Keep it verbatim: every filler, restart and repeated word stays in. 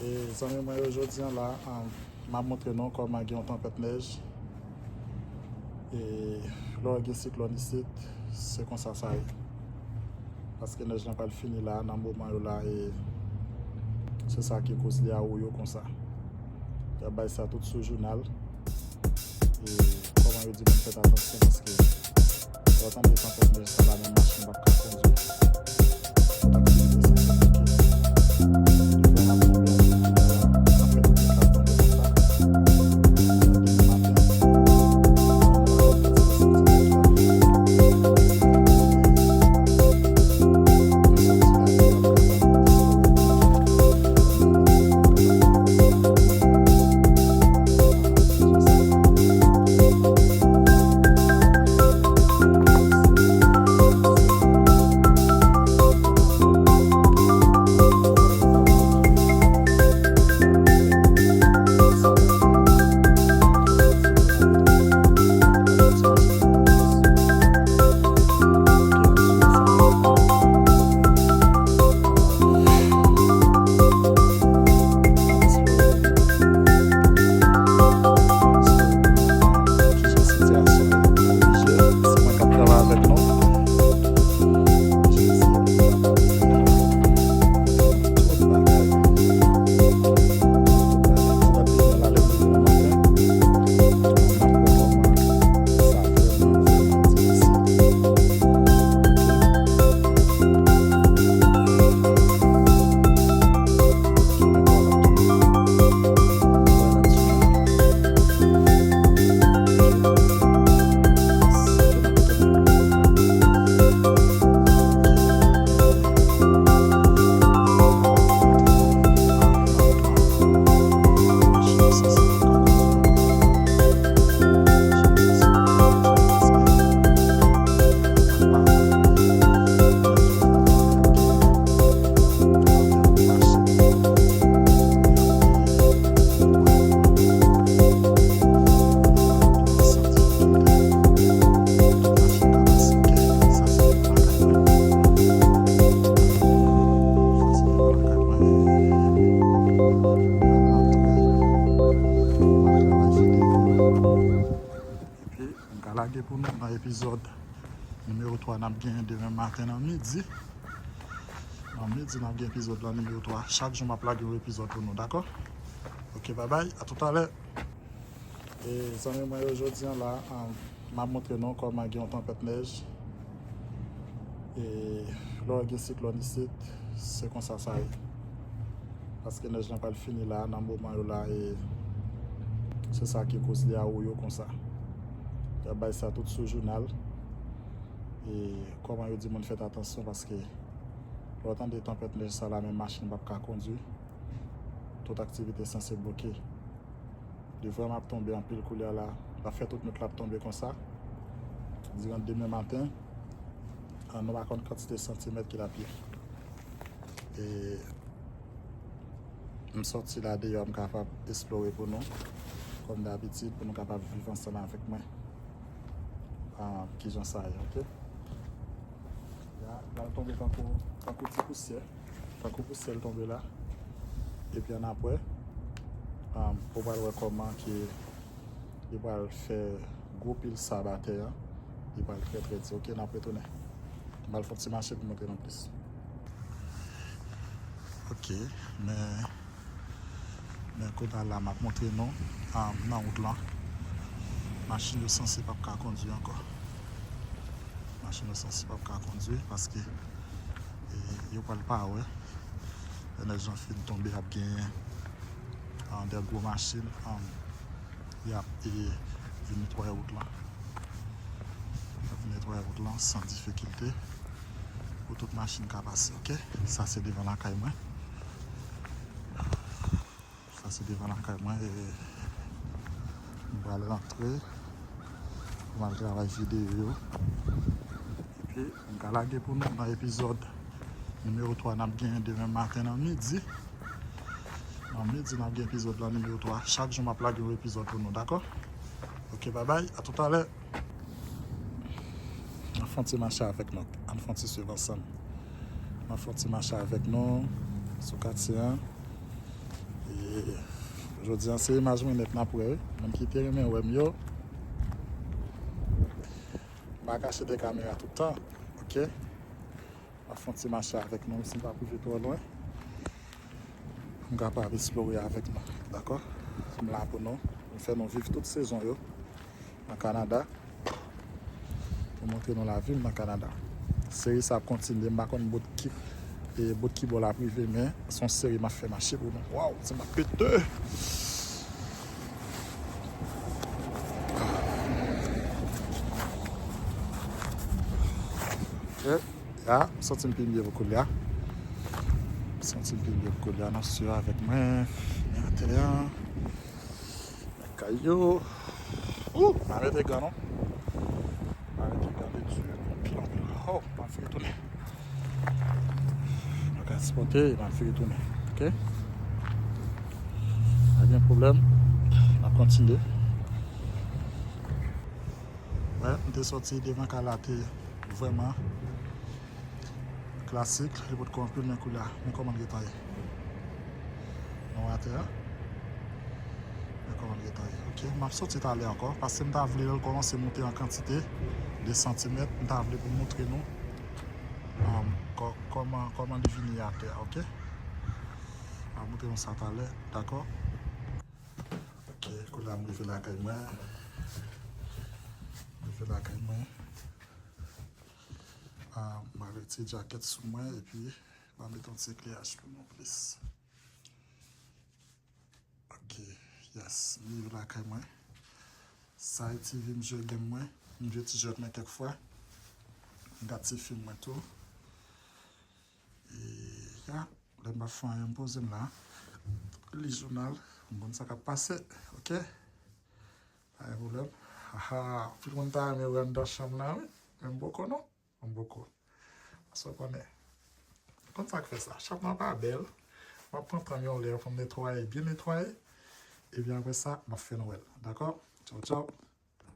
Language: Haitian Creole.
E zanmi mwen yo, jodi a la, um, m ap montre nou kòman gen yon tanpèt nèj. E lè w gen siklòn isit, se konsa sa ye. Paske nèj lan pral fini la, nan moman yo la, e se sa ki koz li awoyo konsa. Y ap bay sa tout sou jounal. E kòman yo di moun fèt atansyon, paske lè w tande tanpèt nèj sa la, menm machin p ap ka kondwi. Tout aktivite sanse bloke. Devan m ap tonbe, tanpèt nèj la ap tonbe konsa. Demen maten, Epi, m ka lage pou nou nan epizòd nimewo twa n ap genyen demen maten nan midi. Nan midi, n ap gen epizòd la nimewo twa. Chak jou, m ap lage yon epizòd pou nou, dakò? Ok, babay, a toutalè. E zanmi mwen yo, jodi a la, um, m ap montre nou kòman gen yon tanpèt nèj. E lè w gen siklòn isit, se konsa sa ye. Paske nèj lan pral fini la, nan moman yo la, e se sa ki koz li awoyo konsa. Y ap bay sa tout sou jounal. E kòman yo di moun fèt atansyon, paske lè w tande tanpèt nèj sa la, menm machin p ap ka kondwi. Tout aktivite sanse bloke. Li vrèman ap tonbe anpil koulye a la. L ap fè tout nwit la ap tonbe konsa. Diran demen maten, ah, nou pa konn kantite santimèt ke l ap ye. E m sòti la deyò, m kapab eksplore pou nou, kòm dabitid, pou nou kapab viv ansanm avèk mwen. Ah, kijan sa ye, ok? Ya, l al tonbe tankou, tankou ti pousyè. Tankou pousyè l tonbe la. Epi annapre, um, ou pral wè kòman ke li pral fè gwo pil sab atè a. Li pral trè, trè di. Ok, n ap retounen. M pral fè yon ti mache pou montre nou plis. Ok, men, men kounye a la, m ap montre nou, um, nan wout lan. Machin yo sanse p ap ka kondwi ankò. Machin yo sanse p ap ka kondwi paske, e, yo pral pare. Lè nèj lan fin tonbe, ap genyen, ah, de gwo machin, um, y ap, e, vin netwaye wout lan. Y ap vin netwaye wout lan san difikilte pou tout machin ka pase, ok? Sa se devan lakay mwen. Sa se devan lakay mwen, e m pral rantre pou m al travay videyo yo. Epi, m ka lage pou nou nan epizòd nimewo twa n ap genyen demen maten nan midi. Nan midi, n ap gen epizòd la nimewo twa. Chak jou, m ap lage yon epizòd pou nou, dakò? Ok, babay, a toutalè. Ann fè yon ti mache avèk nou. Ann fè yon ti swiv ansanm. Ann fè yon ti mache avèk nou sou katye a. Jodi an se imaj mwen nèt n ap wè wi. Moun ki te renmen wè m yo, m pa kache de kamera tout tan, oke? M ap fè yon ti mache avèk nou, si m pa pou rive twò lwen, pou m kapab eksplore avèk nou, dakò? M la pou nou, m fè nou viv tout sezon yo nan Kanada. Pou montre nou lavi m nan Kanada. Seri sa ap kontinye, m pa konn bout ki, e, bout ki bò l ap rive, men se yon seri m ap fè mache pou nou. Waw, ti m ap pete! Ok, ya, m santi m pi byen pou koulye a. M santi m pi byen pou koulye a, n ap swiv avèk mwen. Fini atè a. Kay yo. Ou, pa mete gan non. Pa mete gan de di anpil anpil. Oh, m ap vire tounen. Mwen ka sipòte, m ap vire tounen. Ok? Pa gen pwoblèm. M ap kontinye. Wè, m te sòti devan kay la te vrèman klasik, li potko anpil, men koulye a, men kòman l gentan ye. Nou atè a. Men kòman l gentan ye. Ok, m ap sòti talè ankò, paske m ta vle l kòmanse moute an kantite de santimèt, m ta vle pou m montre nou, um, kò-, kòman, kòman li vini atè a, ok? M ap montre nou sa talè, dakò? Ok, koulye a m rive lakay mwen. M rive lakay mwen. Ah, m avèk ti djakèt sou mwen, epi m a met yon ti ekleraj pou nou plis. Ok, yes, m rive lakay mwen. Sa e ti vi m jwe game mwen, m jwe ti jwèt mwen kèk fwa. M gad ti fim mwen tou. E, ya, lè m pa fè anyen, m poze m la. Li jounal, m konn sa k ap pase, ok? Pa gen pwoblèm. Haha, anpil moun ta renmen wè anndan chanm nan, wi. Men m poko non. M poko. Paske w konnen. Konn sa k fè sa. Chanm nan pa bèl. M ap pran tan m yon lè pou m netwaye, byen netwaye. Epi apre sa, m ap fè nou wè l. Dakò? Tchaw, tchaw.